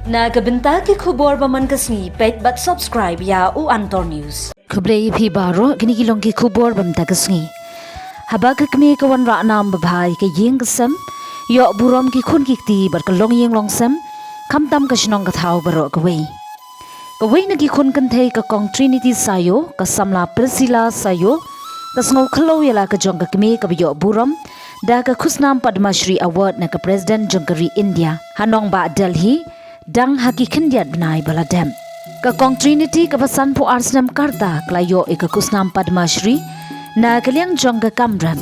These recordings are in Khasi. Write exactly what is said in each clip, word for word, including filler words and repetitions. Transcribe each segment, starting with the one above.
Na ka bynta ki khubor ba man ka sngi, peit bad subscribe ïa u Antor News. Khublei ïa phi baroh, kine ki long ki khubor ba mynta ka sngi. Haba ka kmie ka wanrah nam babha ïa ka ïing ka sem, ïoh burom ki khun ki kti bad ka longïing longsem, khamtam ka shnong ka thaw baroh kawei. Kawei na ki khun kynthei ka Kong Trinity Sayo, ka samla Priscilla Sayo, ka sngew khlaw ïa la ka jong ka kmie kaba ïoh burom da ka khusnam Padma Shri Award na ka President jong ka ri India ha nongbah Delhi, dang ha ki khyndiat bnai ba la dep. Ka Kong Trinity kaba sanphew ar snem ka rta ka la ïoh ïa ka khusnam Padma Shri na ka liang jong ka kam rep,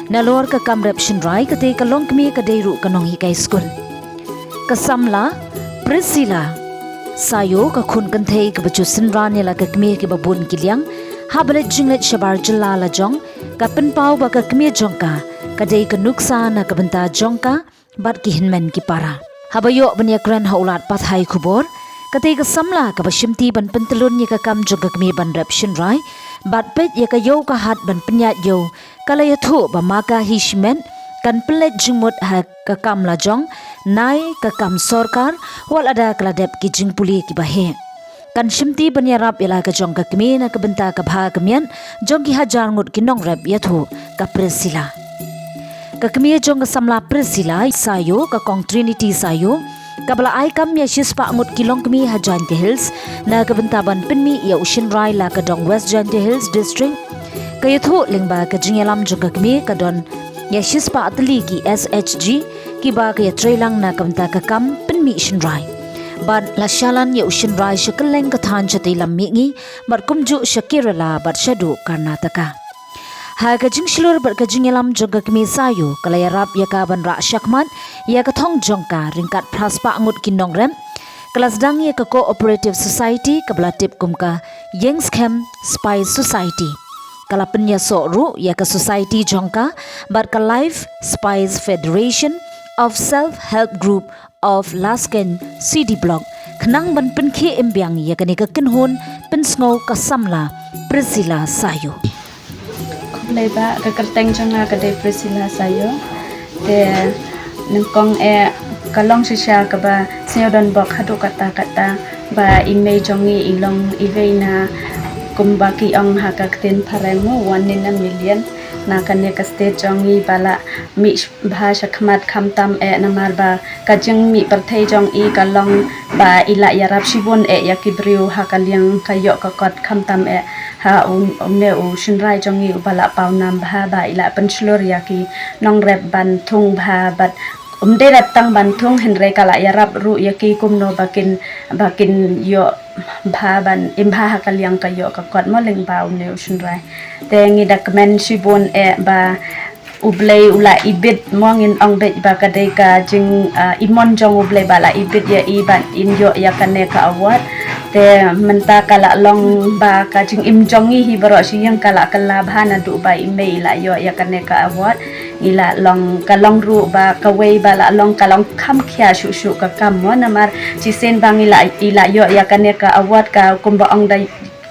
nalor ka kam rep shynrai, kata ka longkmie ka dei ruh ka nonghikai skul. Ka samla Priscilla Sayo, ka khun kynthei kaba ju synran ïa la ka kmie kiba bun ki liang, haba leit jingleit shabar jylla la jong, ka pynpaw ba ka kmie jong ka ka dei ka nuksa na ka bynta jong ka bad ki hynmen ki para. Haba ïoh ban ïakren ha u lad pathai khubor, kata ka samla kaba shimti ban pyntyllun ïa ka kam jong ka kmie ban rep shynrai bad peit ïa ka ïew ka hat ban pynïaid ïew, ka la ïathuh ba ma ka hi shimet kan pynleit jingmut ha ka kam la jong, nai ka kam sorkar, wat lada ka la dep ki jingpule kiba heh. Kan shimti ban ïarap ïa la ka jong ka kmie na ka bynta ka bha ka miat jong ki hajar ngut ki nongrep, ïathuh ka Priscilla. Ka kmie jong ka samla Priscilla Sayo, ka Kong Trinity Sayo, kaba la ai kam ïa shispah ngut ki longkmie ha Jaintia Hills na ka bynta ban pynmih ïa u shynrai la ka dong West Jaintia Hills District, ka ïathuh lyngba ka jingïalam jong ka kmie ka don ïa shispah tylli ki S H G kiba ka ïatreilang na ka bynta ka kam pynmih shynrai. Bad la shalan ïa u shynrai sha kylleng ka thaiñ shatei lam mihngi bad kumjuh sha Kerala bad shaduh Karnataka. Ha ka jingshlur bad ka jingïalam jong ka kmie Sayo, ka la ïarap ïa ka ban rah shakhmat ïa ka thong jong ka ryngkat phraspah ngut ki nongrep. Ka la sdang ïa ka Cooperative Society kaba la tip kum ka Ïingskhem Spice Society. Ka la pynïasoh ruh ïa ka society jong ka bad ka Life Spice Federation of Self Help Group of Laskein C D Block, khnang ban pynkhie im biang ïa kane ka kynhun pynsngew ka samla Priscilla Sayo. Khublei ba, ka kyrteng jong nga ka dei Priscilla Sayo. Te nyngkong eh ka long shisha kaba sngew donbok haduh katta katta ba i mei jong ngi i long iwei na, kumba ki ong ha ka ktien phareng mo, one in a million. Na kane ka state jong ngi ba la mih bha shakhmat, khamtam eh namar ba ka jingmih pyrthei jong i ka long ba i la ïarap shibun eh ïa ki briew ha ka liang ka ïoh ka kot, khamtam eh ha u, une u shynrai jong i uba la paw nam bha ba i la pynshlur ïa ki nongrep ban thung bha, bad um dei rep tang ban thung hynrei ka la ïarap ruh ïa ki kumno ba kin, ba kin ïoh bha ban im bha ha ka liang ka ïoh ka kot mo, lyngba une u shynrai. Te ngi da kmen shibun eh ba U Blei u la ibit mo, ngin ong beit ba ka dei ka jing, ah, imon jong U Blei ba la ibit ïa i ban in ïoh ïa kane ka award. Te mynta ka la long ba ka jingim jong ngi hi baroh shi ïing ka la kylla bha naduh ba i mei i la ïoh ïa kane ka award. Ngi la long, ka long ruh ba kawei ba la long, ka long kham khia shuh shuh ka kam mo, namar shisien ba ngi la, i la ïoh ïa kane ka award ka kumba ong da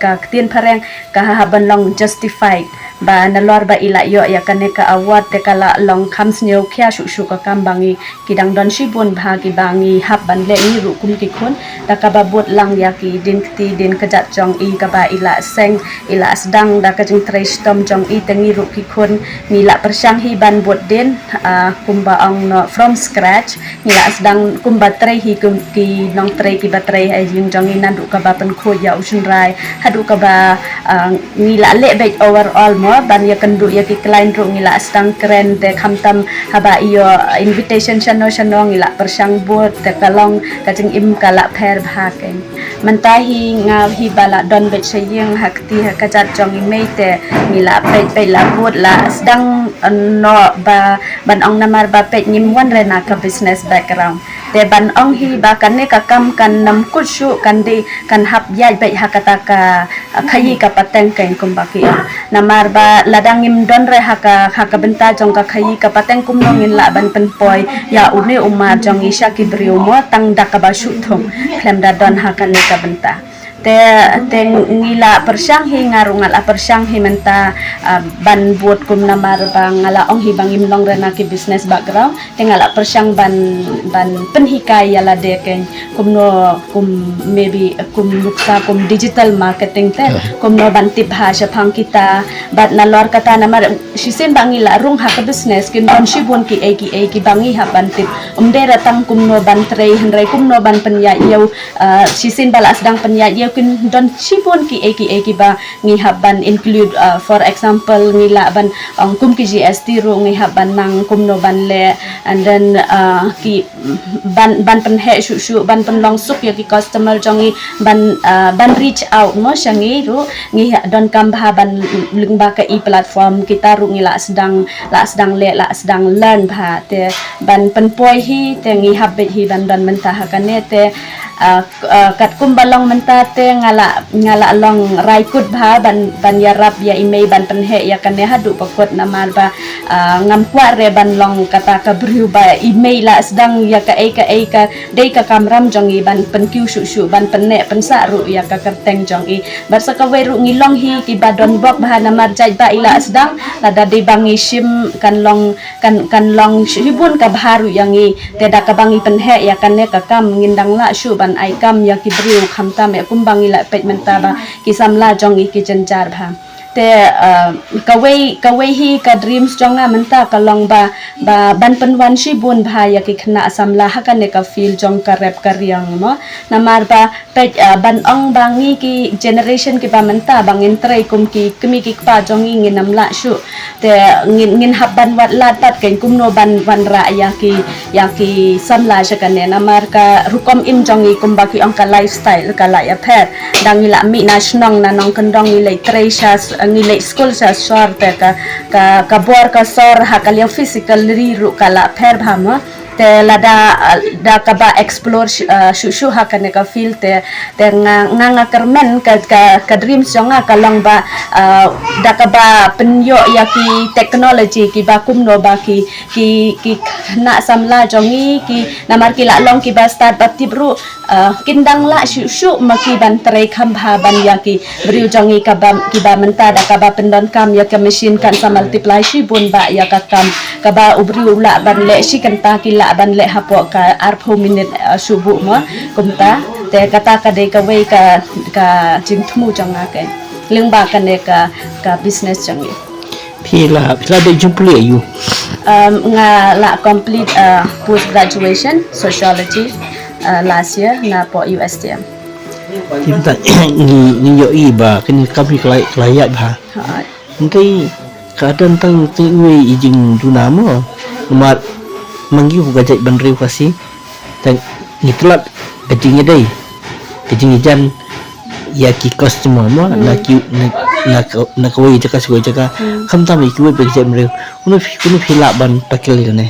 ka ktien phareng ka ha, ha ban long justified ba nalor ba i la ïoh ïa kane ka award te ka la long kham sngew khia shuh shuh ka kam ba ngi, ki dang don shibun bha kiba ngi hap ban leh ngi ruh kum ki khun. Da kaba bud lang ïa ki dien kti dien kjat jong i kaba i la seng, i la sdang da ka jingtrei shitom jong i, te ngi ruh ki khun ngi la pyrshang hi ban bud dien, ah, kumba ong noh, from scratch. Ngi la sdang kumba trei hi kum ki nongtrei kiba trei ha ïing jong ngi, naduh kaba pynkhuid ïa u shynrai haduh kaba, ah, ngi la leh beit overall mo, ban ïakynduh ïa ki client ruh ngi la sdang kren, te khamtam haba ïoh invitation shano shano ngi la pyrshang bud, te ka long ka jingim ka la pher bha kein. Mynta hi nga hi ba la don beit sha ïing ha kti ha kjat jong i mei, te ngi la peit peit la bud, la sdang, eh, noh ba ban ong namar ba peit ngim wan re na ka business background. Te ban ong hi ba kane ka kam kan nym kut shuh, kan dei kan hap ïaid beit ha kata ka, ah, khaïi ka pateng kein kumba ki ong. Namar ba lada ngim don re ha ka, ha ka bynta jong ka khaïi ka pateng kumno ngin lah ban pynpoi ïa une u mar jong ngi sha ki briew mo, tang da kaba shu thung khlem da don ha kane ka bynta. Te te ngi la pyrshang hi, nga ruh nga la pyrshang hi mynta, ah, ban bud kum namar ba nga la ong hi ba ngim long re na ki business background. Te nga la pyrshang ban ban pynhikai ïa lade kein kumno, kum maybe kum nuksa kum digital marketing te kumno ban tip ha shaphang kita. Bad nalor kata namar shisien ba ngi la rung ha ka business kin don shibun ki ei ki ei ki ba ngi hap ban tip. Um dei ra tang kumno ban trei hynrei kumno ban pynïaid ïew, ah, shisien ba la sdang pynïaid ïew kin don shibun ki ei ki ei ki ba ngi hap ban include, ah, for example ngi la ban ong kum ki G S T ruh ngi hap ban nang kumno ban leh, and then, ah, ki ban ban pynheh shuh shuh ban pynlong suk ïa ki customer jong ngi ban, ah, ban reach out mo sha ngi ruh ngi ha- don kam bha ban lyngba ka e-platform kita ruh ngi la sdang la sdang leh la sdang learn bha te ban pynpoi hi te ngi hap beit hi ban don mynta ha kane te, ah, ah, katkum ba long mynta te nga la nga la long raikut bha ban ban ïarap ïa i mei ban pynheh ïa kane haduh ba kut namar ba, ah, ngam kwah re ban long kata ka briew ba i mei la sdang ïa ka ei ka ei ka dei ka kamram jong i ban pynkiew shuh shuh ban pynneh pynsah ruh ïa ka kyrteng jong i. Bad sa kawei ruh ngi long hi ki ba don bok bha namar jait ba i la sdang lada dei ba ngi shim kan long kan kan long shibun ka bha ruh ïa ngi. Te da kaba ngi pynheh ïa kane ka kam ngin dang lah shuh ban ai kam ïa ki briew khamtam ïa kumba ngi la peit mynta ba ki samla jong ngi ki jynjar bha. Te, ah, kawei kawei hi ka dreams jong nga mynta ka long ba ba ban pynwan shibun bha ïa ki khynnah samla ha kane ka field jong ka rep ka riang mo. Namar ba peit, ah, ban ong ba ngi ki generation ki ba mynta ba ngin trei kum ki kmie ki kpa jong ngi ngin ym lah shuh. Te ngin ngin hap ban wad lad pat kein kumno ban wanrah ïa ki ïa ki samla sha kane namar ka rukom im jong ngi kumba ki ong ka lifestyle ka la ïapher. Dang ngi la mih na shnong na nongkyndong ngi leit trei sha s- ngi leit skul sha sor te ka ka ka bor ka sor ha ka liang physically ruh ka la pher bha mo. Te lada, ah, da kaba explore sh- ah, shuh shuh ha kane ka field te te nga nga nga kyrmen ka ka ka dreams jong nga ka long ba, ah, da kaba pynïoh ïa ki technology ki ba kumno ba ki ki ki khynnah samla jong ngi ki namar ki la long ki ba stad ba tip ruh, ah, kin dang lah shuh shuh ma ki ban trei kham bha ban ïa ki briew jong ngi kaba ki ba mynta da kaba pyndonkam ïa ka machine kan sa multiply shibun ba ïa ka kam kaba u briew u lah ban leh shi kynta ki lah ban leh hapoh ka arphew minit, ah, shuh buh mo kumta. Te kata ka dei kawei ka ka jingthmu jong nga kein lyngba kane ka ka business jong ngi. Phi la phi la dei jingpule aïu? Um, nga la complete, uh, post graduation sociology, uh, last year na poh U S T M. Kim ta ngi ngi ïohi ba kane ka kam hi ka la ka la ïaid bha. Hooid. Ngi ka don tang tang iwei i jingduna mo. Namar ma ngi u ka jait ban riew Khasi. Tang ngi tlot ka jingïadei ka jingïajan ïa ki customer mo na ki na na ka na kawei jaka sha kawei jaka. Khamtam ïa kiwei ba ki jait ban riew. Kumno phi kumno phi lah ban tackle ïa kane?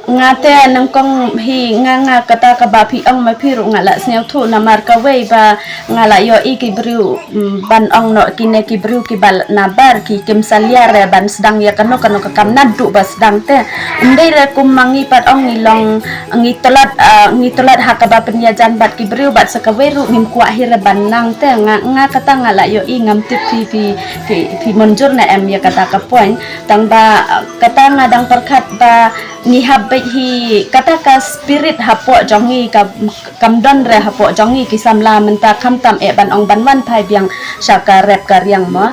Nga te nyngkong hi nga nga kata kaba phi ong ma phi ruh nga la sngewthuh namar kawei ba nga la ïohi ki briew, mm, ban ong noh kine ki briew kiba nabar ki kim salia re ban sdang ïa kano kano ka kam naduh ba sdang te. Ym dei re kum ma ngi pat ong ngi long ngi tlot, ah, ngi tlot ha kaba pynïajan bad ki briew bad sa kawei ruh ngim kwah hi re ban nang te nga nga kata nga la ïohi ngam tip phi phi phi phi mynjur ne em ïa kata ka point. Tang ba, ah, kata nga dang pyrkhat ba ngi hap beit hi kata ka spirit hapoh jong ngi ka kam don re hapoh jong ngi ki samla mynta khamtam eh ban ong ban wan phai biang sha ka rep ka riang mo.